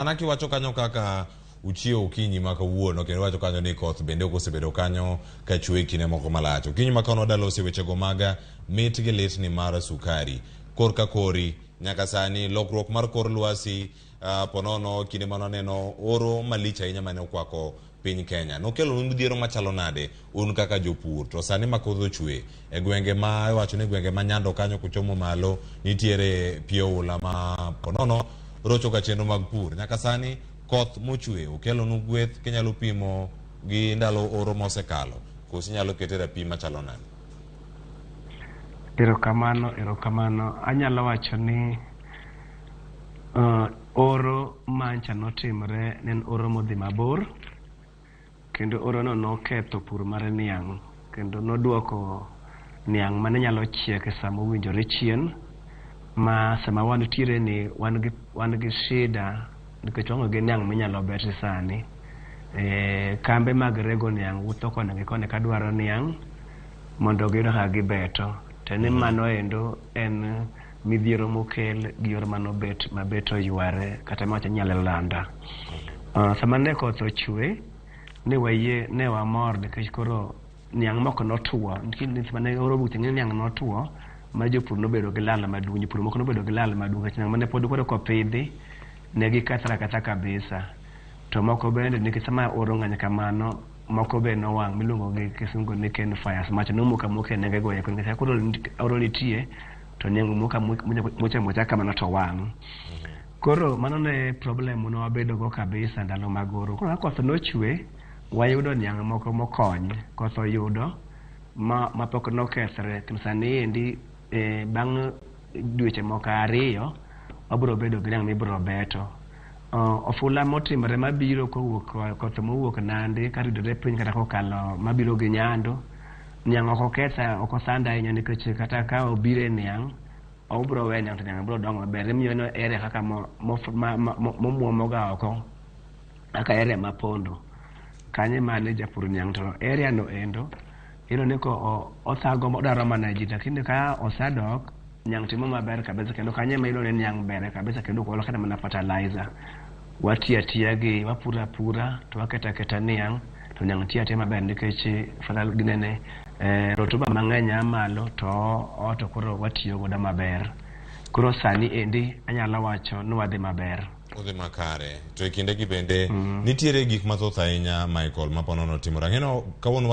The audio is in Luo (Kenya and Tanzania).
Mana kiwacho kanyo kaka uchiewo okinyi ma kawuono kendo iwacho kanyo ni koth bende ok osebedo kanyo ka chwe kinde moko malach. Okinyi ma kawuono wadwa loso wechego mag mit gi litni mar sukari. Korka kori nyaka sani lokruok mar kor lwasi ponono kinde mane waneno oro malich ahinya mane okwako piny Kenya. Nokelo midhiero machalo nade un kaka jopur to sani ma koth ochwe e gwenge ma iwacho ni gwenge ma Nyando kanyo kuchomo malo nitiere pi oula ma ponono rocho ga chenro mag pur. Nyaka sani koth mochwe okelonu gweth kinyalo pimo gi ndalo oro mosekalo koso inyalo kete rapim machalo nade? Erokamano, erokamano. Anyalo wacho ni oro mancha notimre ne en oro modhi mabor kendo oro no noketho pur mar niang' kendo noduoko niang' mane nyalo chiek e sama owinjore chien ma sama wantiere ni wan gi shida nikech waonge gi niang' minyalo beti sani. Kambe mag rego niang' wuotho koni gi koni kadwaro niang' mondo giyud kaka gibeto. To ni mano endo en midhiero mokel gi yor manobet mabet oyware kata mawacho ni Nyalenda. Sama ne koth ochwe ne wayie ne wamor nikech koro niang' moko notuo nikech mane oro orumo ing'e ni niang' notuo ma jopur nobedo gi lal maduong'. Jopur moko nobedo gi lal maduong' nikech niang' mane pod koro kopidhi ne gikethre aketha kabisa. To moko bende nikech sama oro ng'eny kamano moko be nowang' miluongo gi kisungu ni cane fires. Mach nomoko amoka e nenge go eko nikech koro oro nitie to niang' moko amocha amocha kamano to wang'. Koro mano ne problem mane wabedo go kabisa ndalo mag oro. Koro ka koth nochwe, wayudo niang' moko mokony. Koth oyudo ma mapok nokethre. Kendo sani endi bang' dweche moko 2 wabiro bedo gi niang' mibiro beto. Ofula motimore mabiro kowuok koth mowuok Nandi karidore piny kata kokalo mabiro gi Nyando, niang' ok oketha ok osanda ahinya nikech kata ka obiro e niang' obiro weyo niang' to niang' biro dongo maber. Imiyo no area kaka momuomo ga oko kaka area ma pondo. Kanyo ema ne japur niang' to area no endo iyudo ni ko othago odaro mana ji lakini ka osedok niang' timo maber kabisa kendo kanyo ema iyudo ni niang' ber kabisa kendo ok olo kata mana fertilizer. Watiyo atiya gi wapuro apura to waketo aketa niang' to niang' tiyo atiya maber nikech ginene rotuba mang'eny a malo to to koro watiyo godo maber. Koro sani endi anyalo wacho ni wadhi maber. Odhi makare. To e kindegi bende nitiere gik mathoth ahinya Michael ma ponono timore. Ang'eno kawuono.